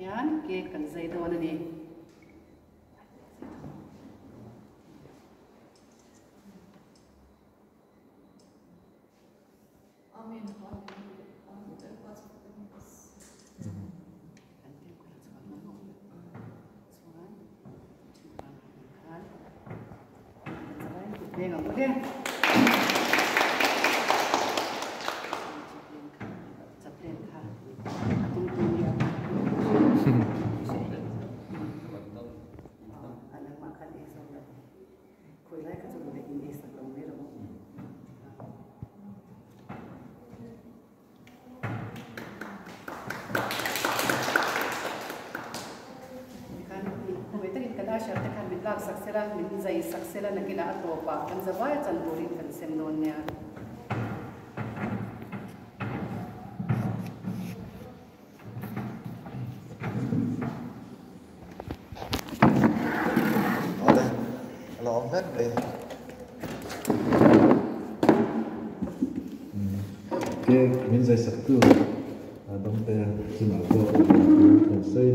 Hian cake kan zai dawn a ni. Amen. Hallelujah. Sela min zai sak sela nakinah a tawpah kan zavaia chan turin kan sem dawn nia. Awle a lo awm vek mai. Cake min zai sak tu dawngte chungah pawh lawmthu kan sawi.